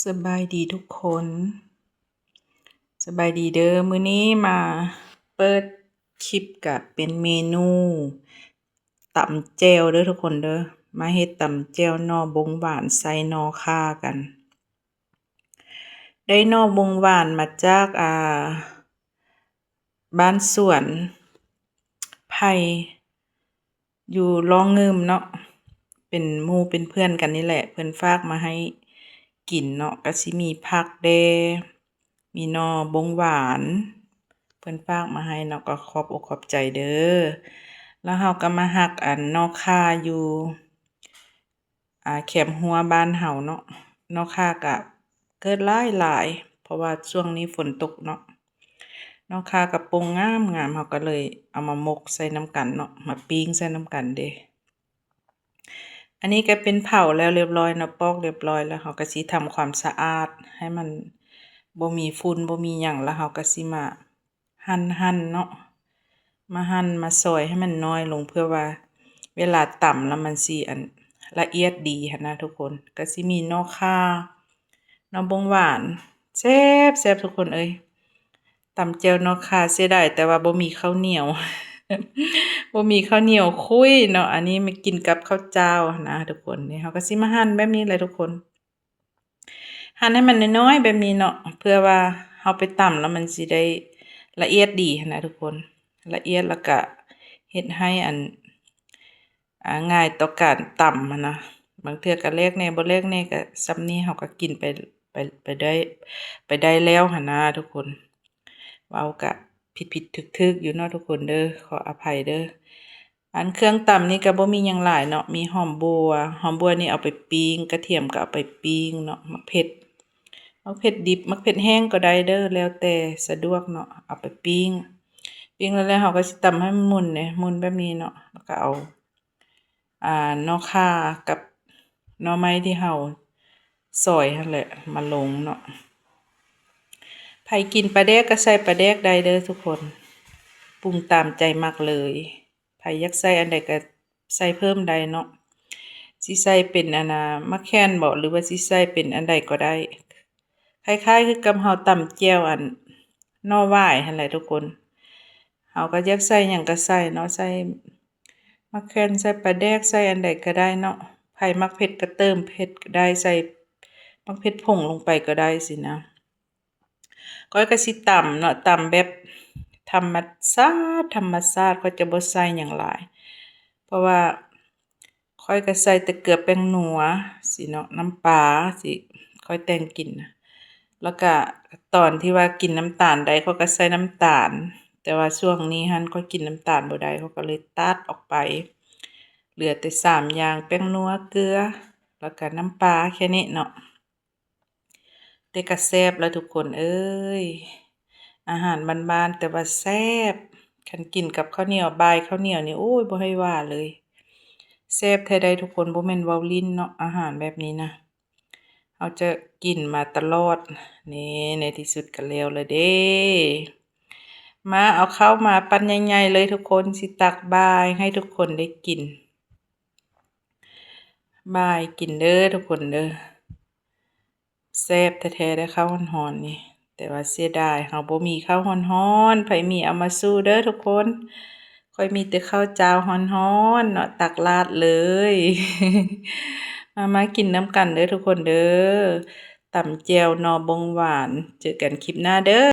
ສະບາຍດີທຸກຄົນ ສະບາຍດີເດີ້. ມື້ນີ້ມາເປີດຄລິບກະເປັນເມນູຕຳແຈ່ວເດີ້ທຸກຄົນເດີ້. ມາເຮັດຕຳແຈ່ວໜໍ່ບົງຫວານໃສ່ໜໍ່ຂ່າກັນ. ໄດ້ໜໍ່ບົງຫວານມາຈາກ ອ່າ ບ້ານສວນໄຜ່ ຢູ່ລ້ອງງື່ມເນາະ ເປັນໝູ່ເປັນເພື່ອນກັນນີ້ແຫຼະ ເພິ່ນຝາກມາໃຫ້ກິນເນາະ. ກະຊິມີຜັກແດ່ ມີໜໍ່ບົງຫວານ ເພິ່ນຝາກມາໃຫ້ເນາະ ກໍຂອບອົກຂອບໃຈເດີ້. ແລ້ວເຮົາກໍມາຫັກອັນໜໍ່ຂ່າຢູ່ ອ່າ ແຄມຮົ້ວບ້ານເຮົາເນາະ. ໜໍ່ຂ່າກະເກີດຫຼາຍໆ ເພາະວ່າຊ່ວງນີ້ຝົນຕົກເນາະ. ໜໍ່ຂ່າກະປົ່ງງາມໆ ເຮົາກໍເລີຍເອົາມາໝົກໃສ່ນຳກັນເນາະ ມາປີ້ງໃສ່ນຳກັນເດ້. ອັນນີ້ກໍເປັນເຜົາແລ້ວລຽບລ້ອຍເນາະ ປອກລຽບລ້ອຍແລ້ວ ເຮົາກໍຊິທຳຄວາມສະອາດໃຫ້ມັນບໍ່ມີຝຸ່ນບໍ່ມີຫຍັງ ແລ້ວເຮົາກໍຊິມາ หั่ນໆ ເນາະ ມາຫັ່ນມາຊອຍໃຫ້ມັນນ້ອຍລົງ ເພື່ອວ່າເວລາຕຳແລ້ວມັນຊິອັນລະອຽດດີຫັ້ນນະທຸກຄົນ. ກໍຊິມີໜໍ່ຂ່າ ໜໍ່ບົງຫວານ ແຊບໆ ທຸກຄົນເອີຍ. ຕຳແຈ່ວໜໍ່ຂ່າ ເສຍດາຍແຕ່ວ່າບໍ່ມີເຂົ້າໜຽວ ບໍ່ມີເຂົ້າໜຽວຄຸຍເນາະ. ອັນນີ້ມາກິນກັບເຂົ້າຈ້າວຫັ້ນນະທຸກຄົນ. ນີ້ເຮົາກໍຊິມາຫັ່ນແບບນີ້ແຫຼະທຸກຄົນ. ຫັ່ນໃຫ້ມັນນ້ອຍໆ ແບບນີ້ເນາະ ເພື່ອວ່າເຮົາໄປຕຳແລ້ວມັນຊິໄດ້ລະອຽດດີຫັ້ນນະທຸກຄົນ ລະອຽດ ແລ້ວກະເຮັດໃຫ້ອັນ ອ່າ ງ່າຍຕໍ່ການຕຳຫັ້ນນະ. ບາງເທື່ອກະແຫຼກແດ່ບໍ່ແຫຼກແດ່ ກະສ່ຳນີ້ເຮົາກະກິນໄປ ໄປ ໄປໄດ້ ໄປໄດ້ແລ້ວຫັ້ນນະທຸກຄົນ. ເວົ້າກະຜິດໆ ຖືກໆ ຢູ່ເນາະທຸກຄົນເດີ້ ຂໍອະໄພເດີ້. ອັນເຄື່ອງຕຳນີ້ກໍບໍ່ມີຫຍັງຫຼາຍເນາະ ມີຫອມບົ່ວ ຫອມບົ່ວນີ້ເອົາໄປປີ້ງ ກະທຽມກໍເອົາໄປປີ້ງເນາະ ໝາກເຜັດ ໝາກເຜັດດິບ ໝາກເຜັດແຫ້ງກໍໄດ້ເດີ້ ແລ້ວແຕ່ສະດວກເນາະ ເອົາໄປປີ້ງ ປີ້ງແລ້ວ ແລ້ວເຮົາກໍຊິຕຳໃຫ້ມັນໝຸ່ນເດ້ ໝຸ່ນແບບນີ້ເນາະ ແລ້ວກໍເອົາ ອ່າ ໜໍ່ຂ່າກັບໜໍ່ໄມ້ທີ່ເຮົາຊອຍຫັ້ນແຫຼະມາລົງເນາະ. ໃຜກິນປາແດກກໍໃສ່ປາແດກໄດ້ເດີ້ທຸກຄົນ ປຸງຕາມໃຈມັກເລີຍ. ໃຜຢາກໃສ່ອັນໃດກໍໃສ່ເພີ່ມໄດ້ເນາະ ຊິໃສ່ເປັນອັນນ່າ ໝາກແຂ່ນບໍ ຫຼືວ່າຊິໃສ່ເປັນອັນໃດກໍໄດ້ ຄ້າຍໆ ຄືກັບເຮົາຕຳແຈ່ວອັນໜໍ່ຫວາຍຫັ້ນແຫຼະທຸກຄົນ. ເຮົາກໍຢາກໃສ່ຫຍັງກໍໃສ່ເນາະ ໃສ່ໝາກແຂ່ນ ໃສ່ປາແດກ ໃສ່ອັນໃດກໍໄດ້ເນາະ. ໃຜມັກເຜັດກໍເຕີມເຜັດໄດ້ ໃສ່ໝາກເຜັດຜົງລົງໄປກໍໄດ້ຊີ້ນະ. ຂ້ອຍກໍຊິຕຳເນາະ ຕຳແບບທຳມະຊາດ ທຳມະຊາດ ຂ້ອຍຈະບໍ່ໃສ່ຫຍັງຫຼາຍ ເພາະວ່າຂ້ອຍກໍໃສ່ແຕ່ເກືອແປ້ງນົວຊີ້ເນາະ ນ້ຳປາຊີ້ ຂ້ອຍແຕ່ງກິນນະ. ແລ້ວກະຕອນທີ່ວ່າກິນນ້ຳຕານໄດ້ ຂ້ອຍກໍໃສ່ນ້ຳຕານ ແຕ່ວ່າຊ່ວງນີ້ຫັ້ນຂ້ອຍກິນນ້ຳຕານບໍ່ໄດ້ ຂ້ອຍກໍເລີຍຕັດອອກໄປ ເຫຼືອແຕ່ສາມຢ່າງ ແປ້ງນົວ ເກືອ ແລ້ວກະນ້ຳປາ ແຄ່ນີ້ເນາະ. ແຕ່ກະແຊບລະທຸກຄົນເອີຍ ອາຫານບ້ານໆ ແຕ່ວ່າແຊບ ຄັນກິນກັບເຂົ້າໜຽວ ບ່າຍເຂົ້າໜຽວນີ້ ໂອ້ຍ ບໍ່ໃຫ້ວ່າເລີຍ ແຊບແທ້ໃດ໋ທຸກຄົນ ບໍ່ແມ່ນເວົ້າຫຼິ້ນເນາະ ອາຫານແບບນີ້ນະ ເຮົາຈະກິນມາຕະຫຼອດ. ນີ້ ໃນທີ່ສຸດກະແລ້ວລະເດ້ ມາ ເອົາເຂົ້າມາປັ້ນໃຫຍ່ໆ ເລີຍທຸກຄົນ ຊິຕັກບ່າຍໃຫ້ທຸກຄົນໄດ້ກິນ ບ່າຍກິນເດີ້ທຸກຄົນເດີ້. ແຊບແທ້ໆ ໄດ້ເຂົ້າຮ້ອນໆ ນີ້ ແຕ່ວ່າເສຍດາຍເຮົາບໍ່ມີເຂົ້າຮ້ອນໆ ໃຜມີເອົາມາສູ່ເດີ້ທຸກຄົນ ຂ້ອຍມີແຕ່ເຂົ້າຈ້າວຮ້ອນໆ ເນາະ ຕັກລາດເລີຍ. ມາ ມາກິນນຳກັນເດີ້ທຸກຄົນເດີ້ ຕຳແຈ່ວໜໍ່ບົງຫວານ ເຈີກັນຄລິບໜ້າເດີ້.